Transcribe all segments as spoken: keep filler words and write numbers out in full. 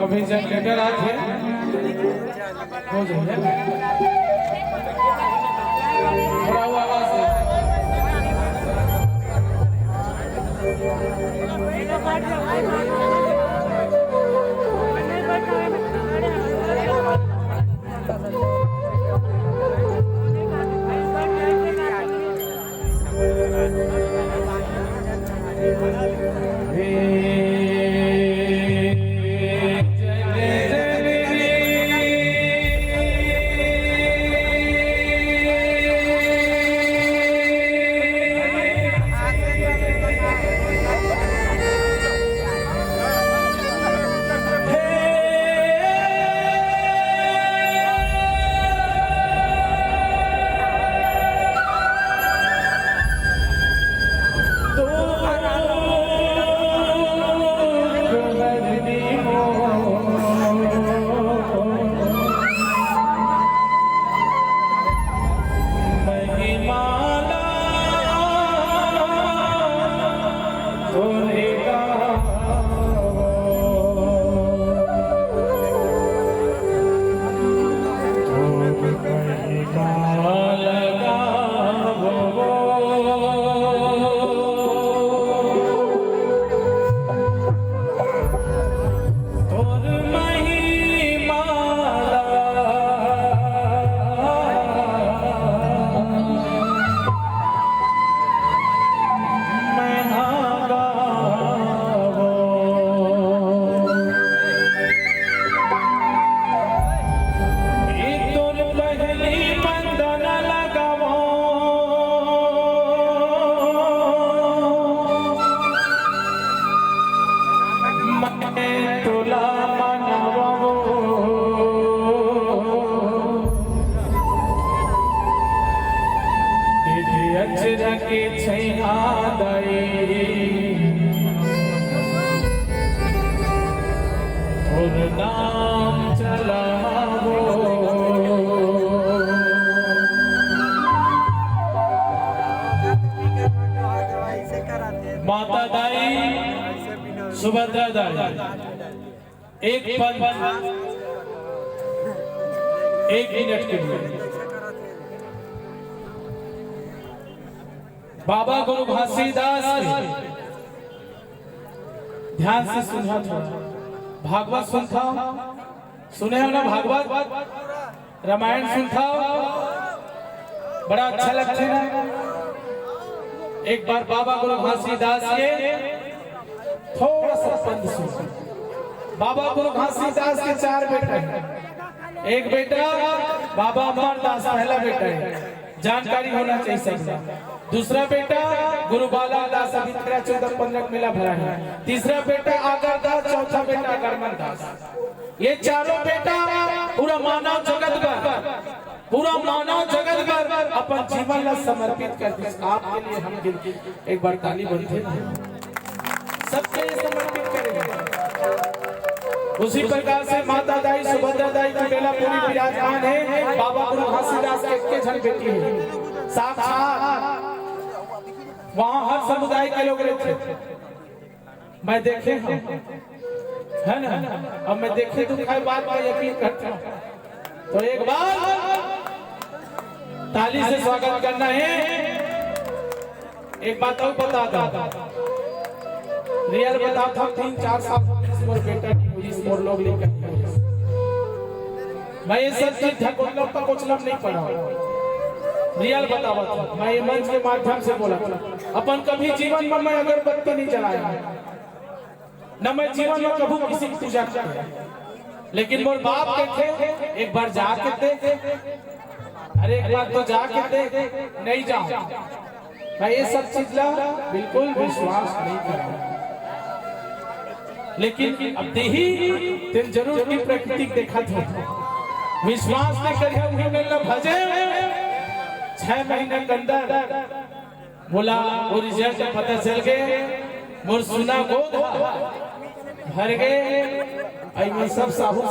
अभी जनरेटर आत हे, हो जाही। थोड़ा वो आवाज है। अचरा के छैया दाई, तोर नाम चलावो। माता दाई, सुभद्रा दाई, एक पंथ, एक मिनट के लिए बाबा गुरु घासीदास के ध्यान से सुनत हो। भागवत सुनत हो, सुने हो ना भागवत? रामायण सुनत हो, बड़ा अच्छा लगथे ना। एक बार बाबा गुरु घासीदास के थोड़ा सा पंथ सुन। बाबा गुरु घासीदास के चार बेटा हे। एक बेटा बाबा अमरदास, पहला बेटा हे, जानकारी होना चाहिए सबका। दूसरा बेटा गुरु बालादास, अभी तेरह चौदह पंद्रह मेला भरा हे। तीसरा बेटा आगरदास, चौथा बेटा अगरमन दास। ये चारों बेटा पूरा मानव जगत बर, पूरा मानव जगत बर अपन जीवन ला समर्पित कर दिस। आपके लिए हम दिल की एक बार ताली बनथे ना, सबके लिए समर्पित करेंगे। उसी प्रकार से माता दाई, सुभद्रा दाई की बेला पूरी विराजमान हे। बाबा गुरु घासीदास के एक झन बेटी हे, साक्षात वहाँ हर समुदाय के लोग रहिथे। मैं देखे हँव, है ना? अब मैं देखे तो खैर बात मैं यकीन करता हूँ। तो एक बार ताली से स्वागत करना हे। एक बात अउ बता दँव, रियल बता दँव, तीन चार साल हो गे मोर बेटा के होइस, मोर लोग लेकर मैं ये सब चीज ढकोसलम पकोसलम नहीं पड़ा। रियल बतावत हँव, मैं ये मंच के माध्यम से बोलत हँव, अपन कभी जीवन में मैं अगरबत्ती नहीं जलाया, न मैं जीवन में कभू किसी की पूजा किया, लेकिन मोर बाप कहिथे, एक बार जाके देख, अरे एक बार तो जाके देख, नहीं जाओ। मैं ये सब चीज ला बिल्कुल विश्वास नहीं करा, लेकिन अब देही तेन जरूर की प्रकृति देखत हो। विश्वास नहीं करिया उही मेर ला भजे। छह महीना के अंदर मोला वो रिजल्ट पता चल गए, मोर सुना गोद भर गए। आई में सब साहू,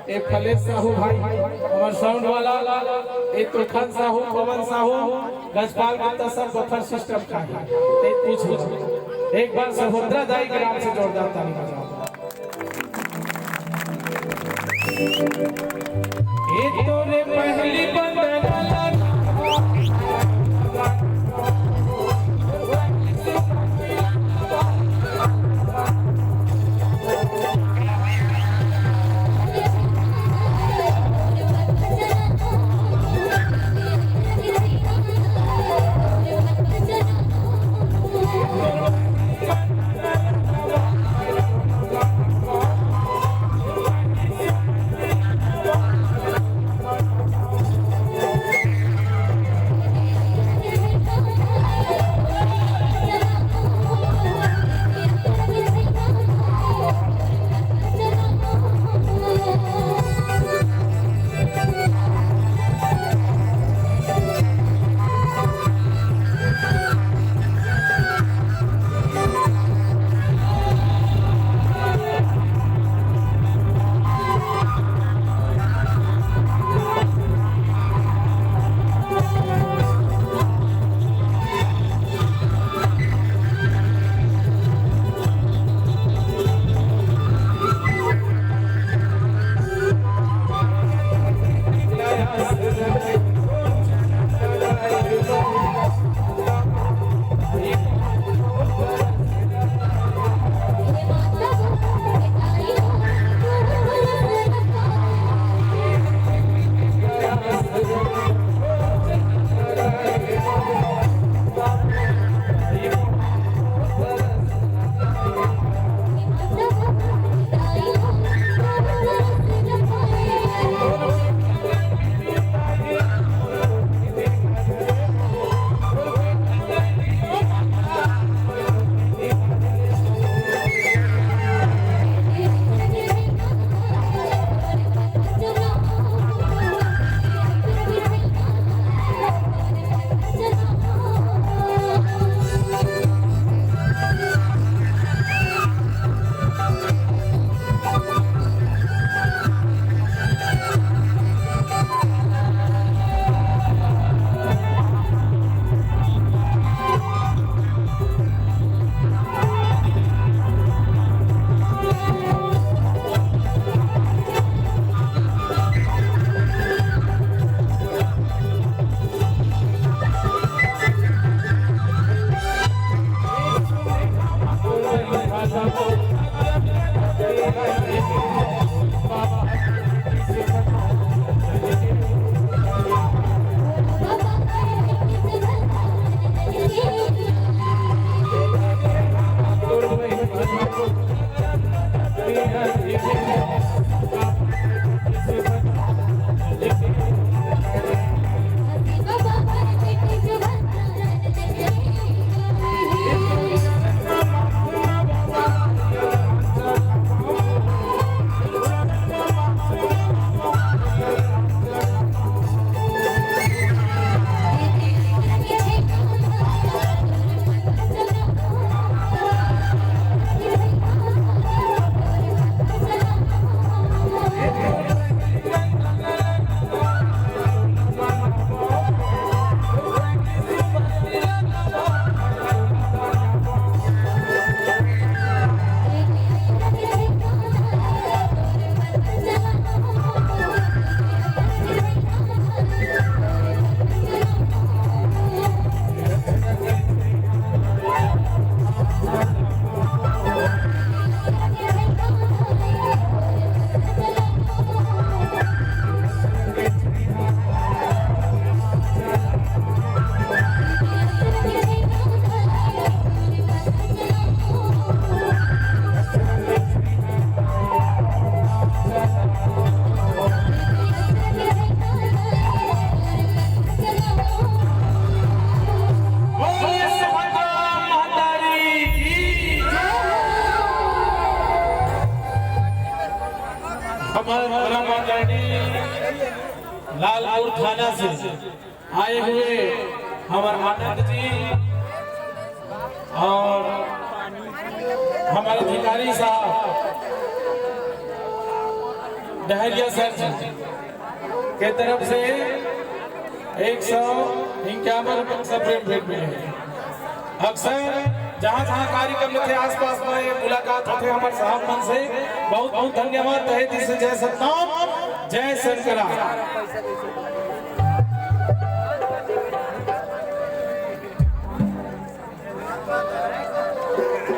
ए फलेश साहू भाई, हमर साउंड वाला, ए तूफान साहू, पवन साहू, गजपाल गुप्ता, सब बफर सिस्टम का है। ते पूछ लो। एक बार सहोत्रा दाई के नाम से जोरदार ताली बजाओ। ये तो रे पहली बंदना लगा। हमारा मंडली लालपुर थाना से आए हुए हमारे आनंद जी और हमारे अधिकारी साहब डहरिया सर जी के तरफ से एक सौ इक्यावन रुपये का प्रेम भेंट मिले। अक्सर जहाँ जहाँ कार्यक्रम होथे, आसपास में ये मुलाकात होथे हमारे साहब मन से। बहुत बहुत धन्यवाद, तहे दिल से जय सतनाम, जय शंकरा।